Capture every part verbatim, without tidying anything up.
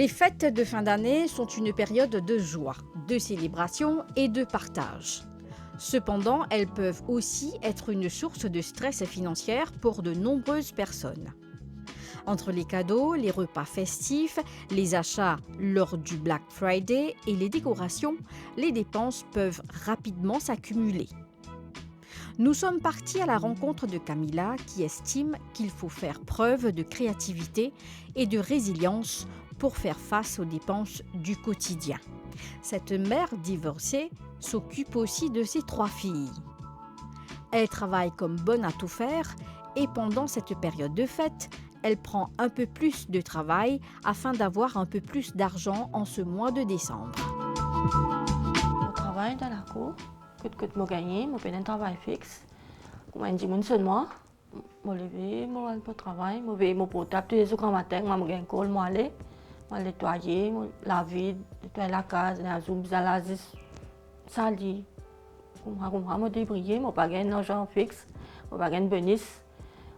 Les fêtes de fin d'année sont une période de joie, de célébration et de partage. Cependant, elles peuvent aussi être une source de stress financière pour de nombreuses personnes. Entre les cadeaux, les repas festifs, les achats lors du Black Friday et les décorations, les dépenses peuvent rapidement s'accumuler. Nous sommes partis à la rencontre de Camilla, qui estime qu'il faut faire preuve de créativité et de résilience pour faire face aux dépenses du quotidien. Cette mère divorcée s'occupe aussi de ses trois filles. Elle travaille comme bonne à tout faire et pendant cette période de fête, elle prend un peu plus de travail afin d'avoir un peu plus d'argent en ce mois de décembre. Mo travay dan lakour, kot, kot mo gagne, mo pena enn travay fix. Kouma enn dimoun sonn mwa, mo leve, mo al mo travay, mo vey mo portab toulezour gramatin, kouma mo gagn kol, mo ale, mo al netwaye, mo lavid, netway lakaz, lazour bizin lav zis sali. Kouma, kouma mo debriye, mo pa gagn larzan fix, mo pa gagn bonis.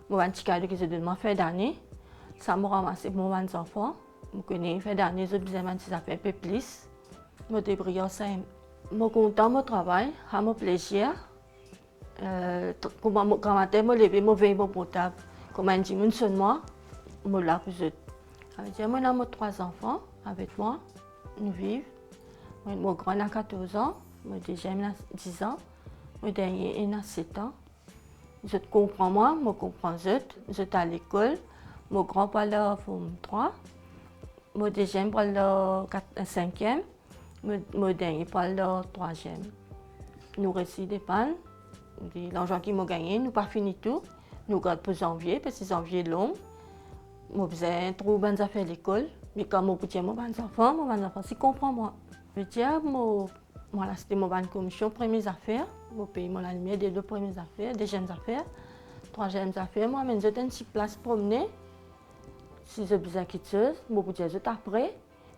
Mo bann ti kado ki zot donn mwa fin dane, sa mo ramase pou mo bann zanfan. Mo kone fin dane zot bizin bann ti zafer inpe plis. Mo debriye ar sa. Mo kontan mo travay, sa mo plezir. Eh, tr-, kouma mo, gramatin mo leve, mo vey mo portab. Kouma enn dimoun sonn mwa, mo la pou zot. Savedir mo ena mo trwa zanfan avek mwa, nou viv. Mo, mo gran ena katorz an, mo deziem ena diz an, mo dernie ena set an. Zot konpran mwa, mo konpran zot, zot al lekol. Mo gran pou al dan form trwa, mo deziem pou al dan kat-, sinkiem, mo, mo dernie pou al dan trwaziem. Nou resi depann, de larzan ki mo gagne, nou pa fini tou. Nou gard pou zanvie, paski zanvie long. Mo bizin trouv bann zafer lekol, me kan mo pou dir mo bann zanfan, mo bann zanfan si konpran mwa. Savedir mo Mo al aste mo bann komision, premie zafer, mo pey mo lalimier, delo, premie zafer, deziem zafer, trwaziem zafer, mo amenn zot enn ti plas promne. Si zot bizin kiksoz, mo pou dir zot apre,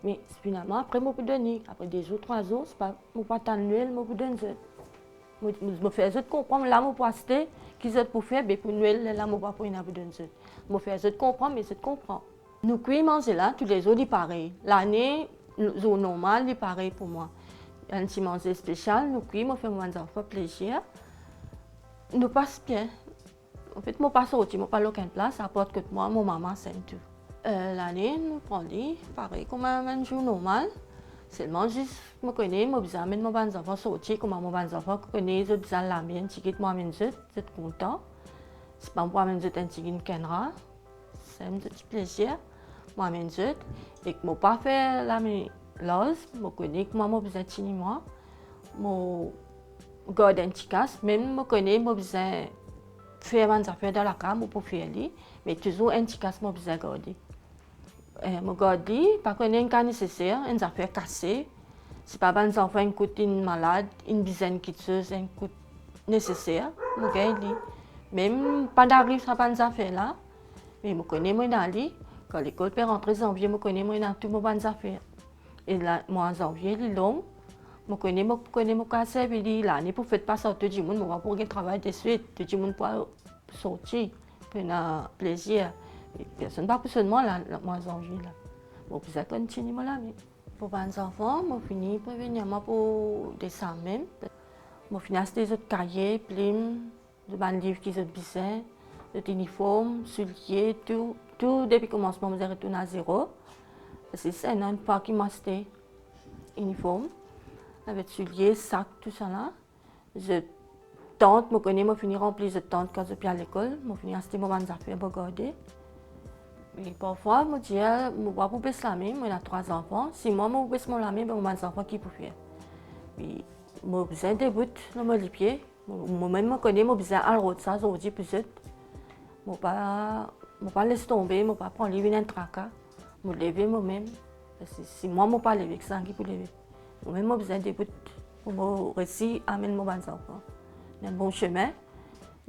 me finalman apre mo pou donn li. Apre de zour, trwa zour, sipa mo pou atann Nwel, mo pou donn zot. Mo, mo, mo fer zot konpran, la mo pou aste, ki zot pou fer, be pou Nwel, lerla mo pa pou ena pou donn zot. Mo fer zot konpran, me zot konpran. Nou kwi manze la, toulezour li parey. Lane, zour normal, li parey pou mwa. Enn ti manze spesial, nou kwi, mo fer mo bann zanfan plezir. Nou pas bien. Anfet, mo pa sorti, mo pa al okenn plas, apar kot mwa, mo mama, se tou. Eh, lane, nou pran li parey kouma enn zour normal. Selman zis, mo kone, mo bizin amenn mo bann zanfan sorti, kouma mo bann zanfan kone, zot bizin lame, enn tigit mo amenn zot, zot kontan. Sipa mo pou amenn zot enn tigit kannra. Sa enn ti plezir, mo amenn zot, ek mo pa fer lame larz, mo kone kouma mo bizin tini mwa, mo gard enn ti kas, mem mo kone mo bizin fer bann zafer dan lakaz, mo pou fer li, me touzour enn ti kas mo bizin garde. Eh, mo gard li, pa kone enn ka neseser, enn zafer kase, sipa bann zanfan inn kout, inn malad, inn bizin kiksoz, inn kout neseser, mo gagn li. Mem pa ariv sa bann zafer la, me mo kone mo ena li, kan lekol pe rantre zanvie, mo kone mo ena tou mo bann zafer. E la, mwa zanvie, li long, mo kone mo, kone mo kav servi li, lane pou fet pas ar tou dimoun, mo pa pou gagn travay deswit, tou dimoun pou al sorti, pou ena plezir. E personn pa pou sonn mwa la, la, mwa zanvie la. Mo bizin kontign mo lame. Pou bann zanfan, mo fini prevenir mwa pou de sa mem. Mo fini aste zot kaye, plim, zot bann liv ki zot bizin, zot iniform, soulie, tou, tou depi koumansman, mo bizin retourn a zero. Zis enn an enn fwa ki mo aste iniform, avek soulie, sak, tousala. Zot tant, mo kone mo fini ranpli zot tant kan zot pe al lekol, mo fini aste mo bann zafer pou garde. E parfwa, mo dir, mo pa pou bes lame, mo ena trwa zanfan. Si mwa mo bes mo lame, be mo bann zanfan ki pou fer? Be mo bizin debout lor mo lipie. Mo, mo mem mo kone mo bizin al rod sa zordi pou zot. Mo pa, mo pa les tonbe, mo pa pran li vinn enn traka. Mo leve mo mem. Paski si mwa mo pa leve, kisannla ki pou leve? Mo mem mo bizin debout pou mo resi amenn mo bann zanfan dan bon sime,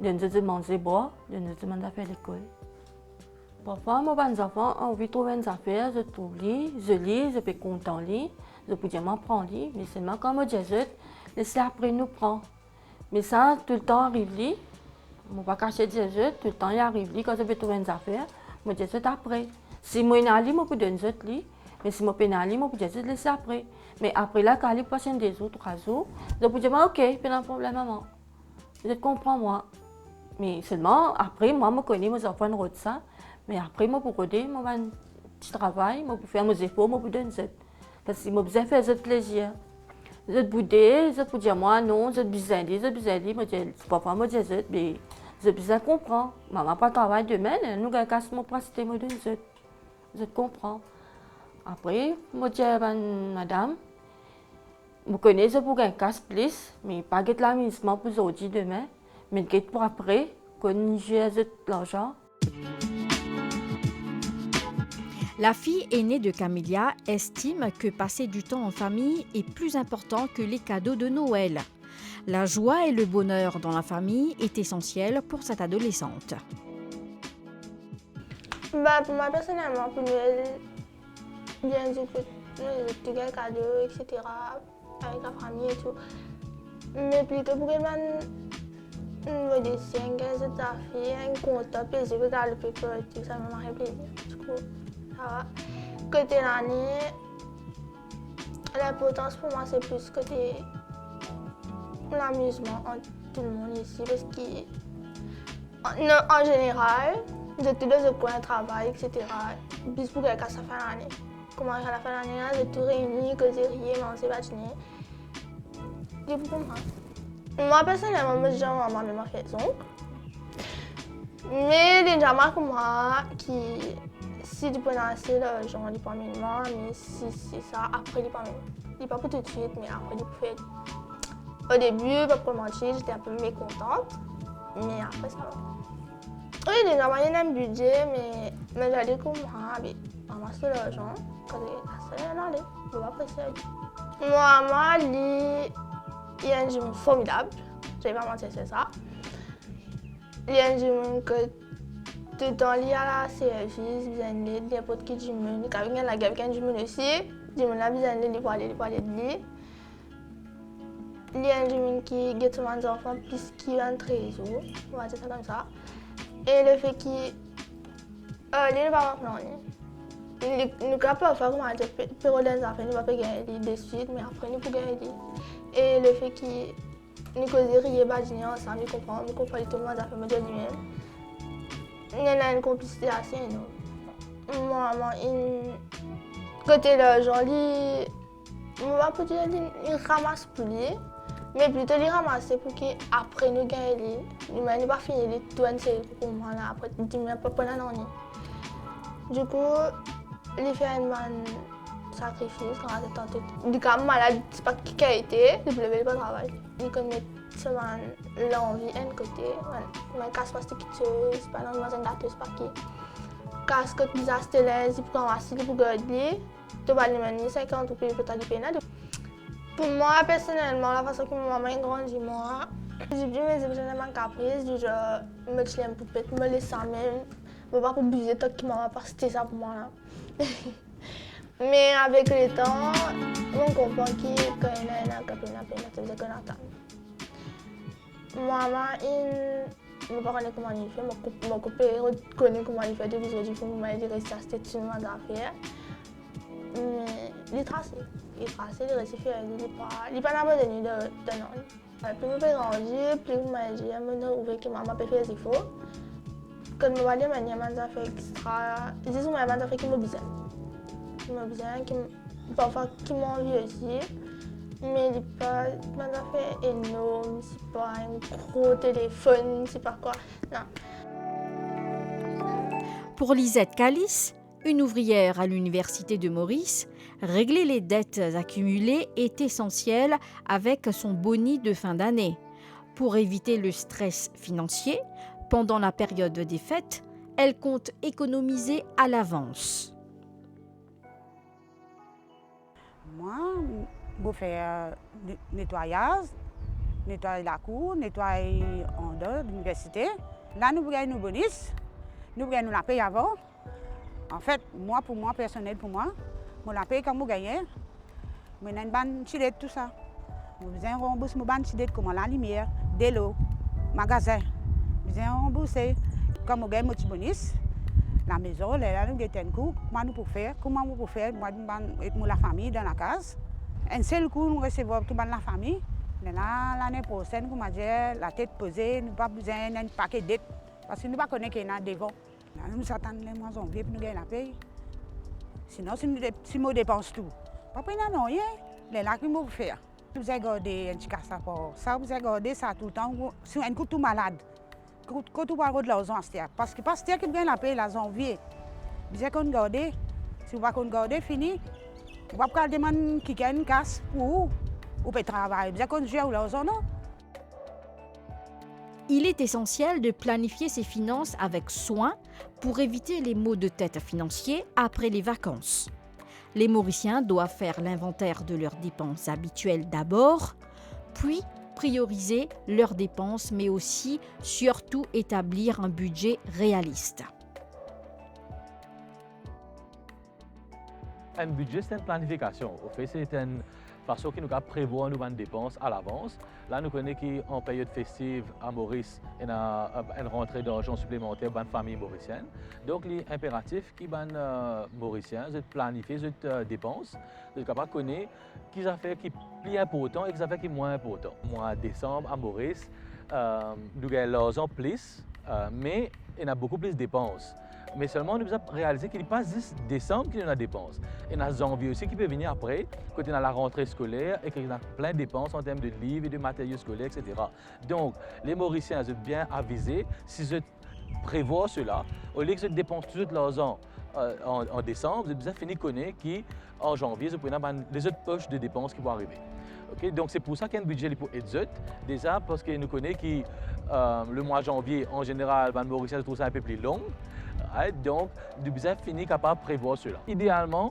donn zot zot manze bwar, donn zot zot bann zafer lekol. Parfwa mo bann zanfan anvi trouv enn zafer, zot trouv li zoli, zot pe kontan li, zot pou dir mwa pran li, me selman kan mo dir zot, les li apre nou pran. Me sa toultan ariv li, mo pa kase dir zot, toultan li ariv li, kan zot pe trouv enn zafer, mo dir zot apre. Si mo ena li, mo pou donn zot li, Me si mo pena li, mo pou dir zot les apre. Me apre la, kan li pou pas enn de zour, trwa zour, zot pou dir mwa, "Ok, pena problem, mama." Zot konpran mwa. Me selman, apre, mwa, mo kone mo zanfan inn rod sa. Me apre, mo pou rode mo bann ti travay, mo pou fer mo zefor, mo pou donn zot. Parski mo bizin fer zot plezir. Zot boude, zot pou dir mwa, "Non, zot bizin li, zot bizin li." Mo dir, parfwa mo dir zot, "Me zot bizin konpran. Mama pou al travay demin, nou gagn kas, mo pou aste, mo donn zot." Zot konpran. Apre, mo dir bann madam, mo kone zot pou gagn kas plis, me pa get lamizman pou zordi, demin, me get pou apre, kot nou zwer zot larzan. La fille aînée de Camélia estime que passer du temps en famille est plus important que les cadeaux de Noël. La joie et le bonheur dans la famille est essentielle pour cette adolescente. Ba, pou mwa personelman, pou Nwel, bien dir kot nou, nou ti gagn kado, et cetera, avek lafami e tou. Me plito pou get bann nouvo desin, get zot zafer, enn kontan, plezir, regard le paper, tou sa, mem mari plezir. Dikou, sa va. Kote lane, linportans pou mwa, se plis kote lamizman ant tou lemonn isi, parski an, an zeneral, zot tou dan zot kwin, travay, et cetera, zis pou gagn kas lafin lane. Kouma ariv lafin lane la, zot tou reyni, koze, riye, manze, badine. Li pou koumsa. Mwa, personelman, mo zame mem fer zong. Me li inn dir mwa kouma ki si li pou ena ase larzan, li pou amenn mwa, me si, si sa, apre li pou amenn mwa. Li pa pou toutswit, me apre li pou fer. Odebi, pa pou manti, zete inpe mekontant, me apre sa va. Wi, li ena mwayin enn bidze, me, me li dir kouma, be, mama, so larzan, kan li ena sa, li ena ale, mo pa prese. Mo mama, li, li enn dimoun formidab, je vais pas mentir sur ça. Li enn dimoun ki toultan li a servis, bizin led, ninport ki dimoun, li kapav gagn lager avek enn dimoun osi, dimoun la bizin led, li pou ale, li pou al ed li. Li enn dimoun ki get so bann zanfan plis ki bann trezor, on va dire ça comme ça. E lefe ki, euh, li, li pa mank nanye. Li, nou kapav parfwa, kouma dir, pe, pe rod enn zafer, nou pa pe gagn li deswit, me apre nou pou gagn li. E lefe ki nou koze, riye, badine ansam, li konpran, mo konpran li, tou bann zafer mo dir limem. Nou ena enn konplisite ase enorm. Mo mama, inn, kote larzan, li, mo pa pou dir li, li ramas pou li, me plito li ramase pou ki apre nou gagn li. Limem li pa fini li tou enn seri pou kouma la, apre dimoun pa pou ena nanye. Dikou, li fer enn bann sakrifis, kan li tanto, li kapav malad, se pa ki kalite, li pou leve, li pa travay. Li konn met so bann lanvi enn kote, bann, bann kas pastike, bann, bann gato, se pa ki. Kas kot li aste linz, li pou ramas li, li pou gard li. To pa limem ni sinkant roupi, li pou ta li pena. Pou mwa, personelman, lafason ki mo mama inn grandi mwa, li, li, me, li, mo ti ena bann kapris, dizon, mo ti lem poupet, mo les sa mem, mo pa pou bizin tann ki mama pa aste sa pou mwa la. Me avek letan, mo konpran ki kan ena, ena, kan pena, pena, to bizin konn atann. Mo mama inn, mo pa kone kouma li fer, mo koup, mo koupe, kone kouma li fer depi zordi pou mwa, li resi aste tou bann zafer. Me li trase, li trase, li resi fer li, li pa, li pa abandone dan, dan nanye. Pli mo pe grandi, pli mo dir, mo trouve ki mama pe fer zefor. Kan mo pa demann li bann zafer extra, li dir mwa bann zafer ki mo bizin. Ki mo bizin, ki mo, parfwa ki mo anvi osi. Me li pa bann zafer enorm, se pa enn gro telefonn, se pa kwa. Non. Pour Lisette Calice, une ouvrière à l'Université de Maurice, régler les dettes accumulées est essentiel avec son boni de fin d'année. Pour éviter le stress financier, pendant la période des fêtes, elle compte économiser à l'avance. Mwa, mo fer ne-, netwayaz, netway lakour, netway andan liniversite. La nou pou gagn nou bonis, nou pou gagn nou lapey avan. Anfet, mwa, pou mwa, personel pou mwa, mo lapey kan mo gagne, mo ena enn bann ti det tousa. Mo bizin ranbours mo bann ti det kouma lalimier, delo, magazin. Bizin ranbourse. Kan mo gagn mo ti bonis, lamezon, lerla nou get enn kou, kouma nou pou fer, kouma nou pou fer, mwa, bann, ek mo lafami dan lakaz. Enn sel kou nou resevwar tou bann lafami, lerla lane prosenn, kouma dir, latet poze, nou pa bizin enn pake det, parski nou pa kone ki ena devan. La, nou atann lemwa zanvie pou nou gagn lapey. Sinon, si nou de-, si mo depans tou, pa pou ena nanye, lerla ki mo pou fer? Ou bizin garde enn ti kas apar. Sa, ou bizin garde sa toultan. Si enn kou tou malad, kot, kot ou pou al rod larzan aster? Parski pa aster ki pou gagn lapey la, zanvie. Bizin konn garde. Si ou pa konn garde, fini. Ou pa pou al demann kikenn kas pou ou. Ou pe travay, bizin konn zwer ou larzan, non? Il est essentiel de planifier ses finances avec soin pour éviter les maux de tête financiers après les vacances. Les Mauriciens doivent faire l'inventaire de leurs dépenses habituelles d'abord, puis prioriser leurs dépenses, mais aussi, surtout, établir un budget réaliste. Enn bidze, se enn planifikasion. Anfet, se enn fason ki nou kapav prevwar nou bann depans alavans. La, nou kone ki an period festiv a Moris, ena, eh, enn rantre darzan siplemanter bann fami morisienn. Donk, li inperatif ki bann, eh, Morisien, zot planifie zot, eh, depans, zot kapav kone ki zafer ki pli inportan e ki zafer ki mwin inportan. Mwa desanm a Moris, eh, nou gagn larzan plis, eh, me ena boukou plis depans. Me selman, nou bizin realize ki li pa zis desanm ki nou ena depans. Ena zanvie osi ki pe vini apre, kot ena larantre skoler e ki ena plin depans an term de liv e de materio skoler, et cetera. Donk, le Morisien, zot bien avize, si zot prevwar sela, olie ki zot depans tou zot larzan, eh, an, an desanm, zot bizin fini kone ki an zanvie, zot pou ena bann lezot pos de depans ki pou arive. Ok, donk se pou sa ki enn bidze li pou ed zot, deza parski nou kone ki, eh, lemwa zanvie, an zeneral, bann Morisien zot trouv sa inpe pli long, right? Donk, nou bizin fini kapav prevwar sela. Idealman,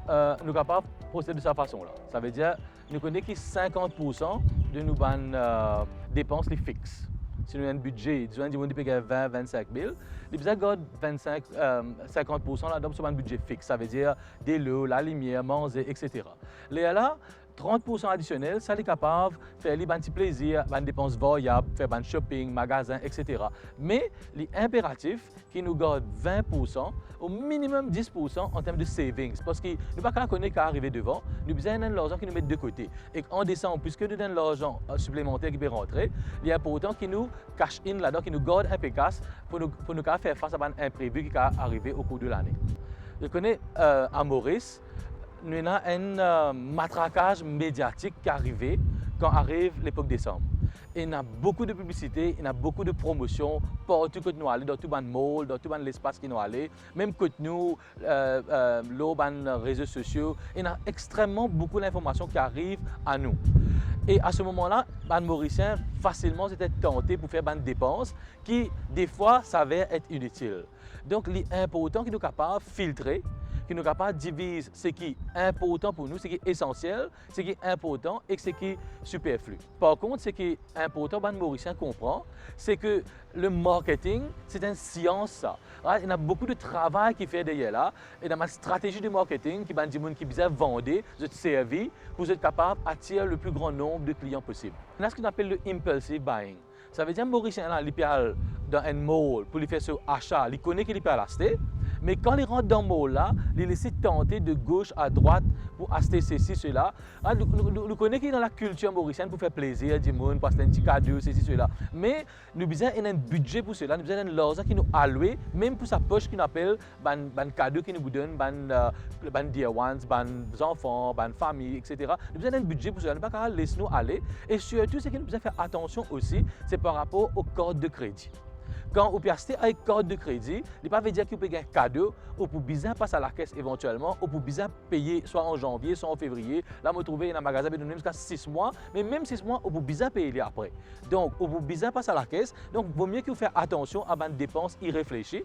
eh, nou kapav prosed de sa fason la. Savedir, nou kone ki sinkant poursan de nou bann, eh, depans li fix. Si nou ena enn bidze, dizon enn dimoun li pe gagn vin, vinn-sink mil, li bizin gard vinn-sink, eh, sinkant poursan ladan pou so bann bidze fix. Savedir, delo, lalimier, manze, et cetera. Lerla, trant poursan adisionel, sa li kapav fer li bann ti plezir, bann depans varyab, fer bann shopping, magazin, et cetera. Me li inperatif ki nou gard vin poursan, o minimem dis poursan an term de savings, parski nou pa kapav kone ki arive devan, nou bizin ena enn larzan ki nou met de kote. Ek an desanm, piski nou ena enn larzan, eh, siplemanter ki pe rantre, li inportan ki nou cash in ladan, ki nou gard inpe kas pou nou, pou nou kapav fer fas a bann inprevi ki kapav arive okour de lane. Zot kone, eh, a Moris, nou ena enn, eh, matrakaz mediatik ki arive kan ariv lepok desanm. Ena boukou de piblisite, ena boukou de promosion partou kot nou ale, dan tou bann mall, dan tou bann lespas ki nou ale, mem kot nou, eh, eh, lor bann rezo sosio, ena extremman boukou linformasion ki ariv a nou. E a se moman la, bann Morisien fasilman zot et tante pou fer bann depans ki defwa saver et initil. Donk, li inportan ki nou kapav filtre, ki nou kapav diviz seki inportan pou nou, seki esansiel, seki inportan ek seki siperfli. Par kont, seki inportan bann Morisien konpran, se ke le marketing, se enn sians sa. Right? Ena boukou de travay ki fer deryer la, ena bann stratezi de marketing ki bann dimoun ki bizin vande, zot servi pou zot kapav atir le pli gran nonb de klian posib. Ena seki nou apel le impulsive buying. Savedir Morisien la, li pe al dan enn mall pou li fer so asa, li kone ki li pe al aste, me kan li rant dan mall la, li les li tante de gos a drwat pou aste sesi, sela. Ah, nou, nou, nou, nou kone ki dan lakiltir morisienn pou fer plezir dimoun, pou aste enn ti kado, sesi, sela. Me nou bizin ena enn bidze pou sela, nou bizin ena enn larzan ki nou alwe, mem pou sa pos ki nou apel bann, bann kado ki nou pou donn bann, eh, bann dear ones, bann zanfan, bann fami, et cetera. Nou bizin ena enn bidze pou sela, nou pa kapav les nou ale. E sirtou, seki nou bizin fer atansion osi, se par rapor o kart de kredi. Kan ou pe aste avek kart de kredi, li pa vedir ki ou pe gagn kado, ou pou bizin pas a lakes evantielman, ou pou bizin peye swa an zanvie, swa an fevriye. La, mo trouve ena magazin pe donn mem ziska sis mwa, me mem sis mwa, ou pou bizin pey li apre. Donk, ou pou bizin pas a lakes. Donk, vomie ki ou fer atansion a bann depans ireflesi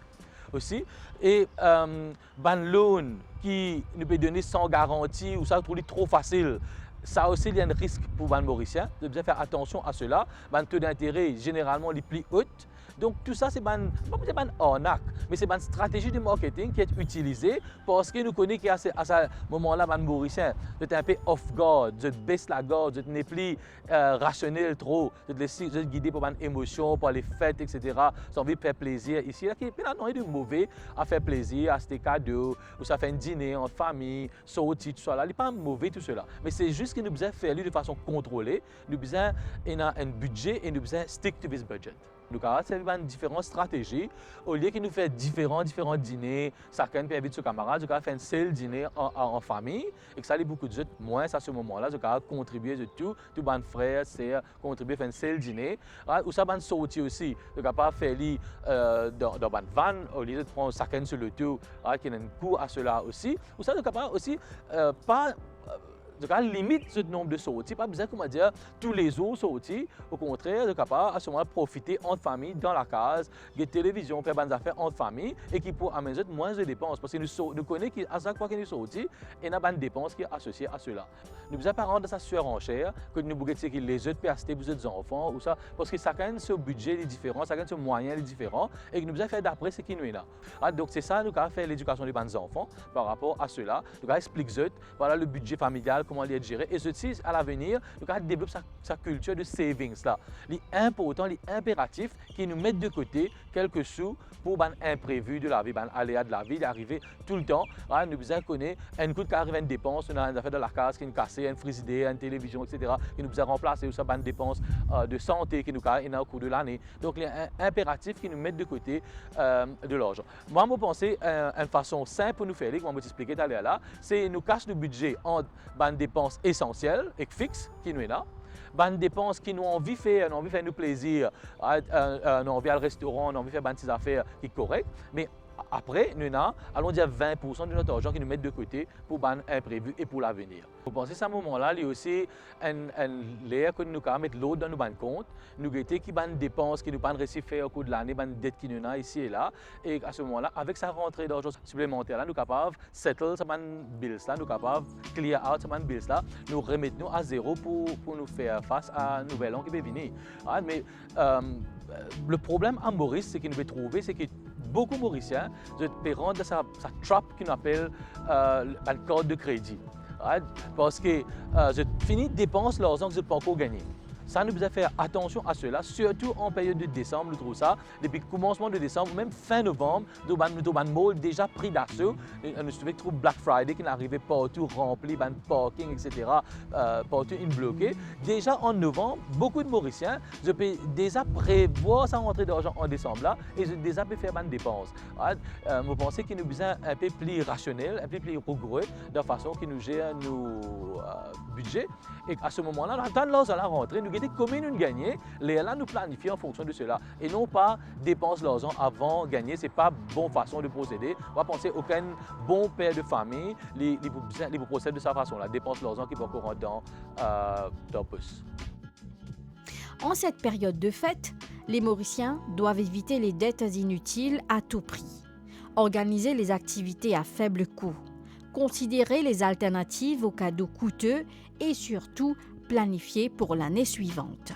osi. E, eh, bann loan ki nou pe done san garanti, ou sa trouv li tro fasil, sa osi li enn risk pou bann Morisien. Zot bizin fer atansion a sela. Bann to dintere, zeneralman, li pli ot. Donk tou sa se bann, pa pou dir bann arnak, me se bann stratezi de marketing ki et itilize parski nou kone ki a se, a sa moman la bann Morisien, zot inpe off guard, zot bes lagard, zot nepli, eh, rasionel tro, zot les, zot gide par bann emosion, par lefet, et cetera. Zot anvi fer plezir isi, la ki pena nanye de move a fer plezir, aste kado, ouswa fer enn dine ant fami, sorti, tousala, li pa move tousala. Me se zis ki nou bizin fer li de fason kontrole, nou bizin ena enn bidze e nou bizin stick to this budget. Nou kapav servi bann diferan stratezi, olie ki nou fer diferan, diferan dine, sakenn pe invit so kamarad, zot kapav fer enn sel dine an, an, an fami, e ki sa li pou kout zot mwins a se moman la, zot kapav kontribie zot tou, tou bann frer, ser, kontribie fer enn sel dine, right? Ouswa bann sorti osi, zot kapav fer li, eh, dan, dan bann van, olie zot pran sakenn so loto, right? Ki ena enn kou a sela osi. Ouswa zot kapav osi, eh, pa, eh, zot kapav limit zot nonb de sorti, pa bizin, kouma dir, toulezour sorti. Okontrer, zot kapav a se moman la profite ant fami, dan lakaz, get televizion, fer bann zafer ant fami, e ki pou amenn zot mwins de depans, parski nou so-, nou kone ki a sak fwa ki nou sorti, ena bann depans ki asosie a sela. Nou bizin pa rant dan sa surencher, kot nou pou get seki lezot pe aste pou zot zanfan, ouswa, parski sakenn so bidze li diferan, sakenn so mwayin li diferan, e nou bizin fer dapre seki nou ena. Ah, donk se sa nou kapav fer ledikasion de bann zanfan par rapor a sela, nou kapav explik zot, vwala, le bidze familial, kouma li et zere, e zot si, a lavenir, nou kapav devlop sa, sa kiltir de savings la. Li inportan, li inperatif ki nou met de kote kelke sou pou bann inprevi de lavi, bann alea de lavi, li arive toultan. Ah, nou bizin kone, enn kou kapav ariv enn depans, nou ena enn zafer dan lakaz ki'nn kase, enn frizider, enn televizion, et cetera, ki nou bizin ranplase, ouswa bann depans, eh, de sante ki nou kapav ena okour de lane. Donk, li in-, inperatif ki nou met de kote, eh, de larzan. Mwa, mo panse, eh, enn fason sinp pou nou fer li, kouma mo ti explike taler la, se nou kas nou bidze ant bann depans esansiel ek fix ki nou ena, bann depans ki nou anvi fer, nou anvi fer nou plezir, ah, eh, eh, nou anvi al restoran, nou anvi fer bann ti zafer ki korek, me apre, nou ena, alon dir vin poursan de nou larzan ki nou met de kote pou bann inprevi e pou lavenir. Mo panse sa moman la, li osi enn, enn ler kot nou kapav met lord dan nou bann kont, nou gete ki bann depans ki nou pa'nn resi fer okour de lane, bann det ki nou ena isi e la, e a se moman la, avek sa rantre larzan siplemanter la, nou kapav settle sa bann bills la, nou kapav clear out sa bann bills la, nou remet nou a zero pou, pou nou fer fas a nouvel an ki pe vini. Ah, me, eh, le problem a Moris, seki nou pe trouve, seki boukou Morisien, zot pe rant dan sa, sa trap ki nou apel, eh, bann kart de kredi. Right? Parski, eh, zot fini depans larzan ki zot pankor gagne. Sa, nou bizin fer atansion a sela, sirtou an period de Desam, nou trouv sa, depi koumansman de Desam, mem fin Novam, nou trouv bann, nou trouv bann mall deza pri daso, nou, nou trouve ki trouv Black Friday ki'nn arive partou, ranpli bann parking, et cetera, eh, partou inn bloke. Deza an Novam, boukou de Morisien, zot pe deza prevwar sa rantre larzan an Desam la, e zot deza pe fer bann depans. Right? Eh, mo panse ki nou bizin inpe pli rasionel, inpe pli rigoure dan fason ki nou zer nou, eh, bidze. E a se moman la, nou atann larzan la rantre, nou gete konbien nou gagne, lerla nou planifie an fonksion de sela. E non pa depans larzan avan gagne, se pa bon fason de prosede. Mo pa panse okenn bon per de fami, li, li pou bizin, li pou prosed de sa fason la, depans larzan ki pankor rant dan, eh, dan pos. En cette période de fête, les Mauriciens doivent éviter les dettes inutiles à tout prix. Organiser les activités à faible coût. Considérer les alternatives aux cadeaux coûteux et surtout planifier pour l'année suivante.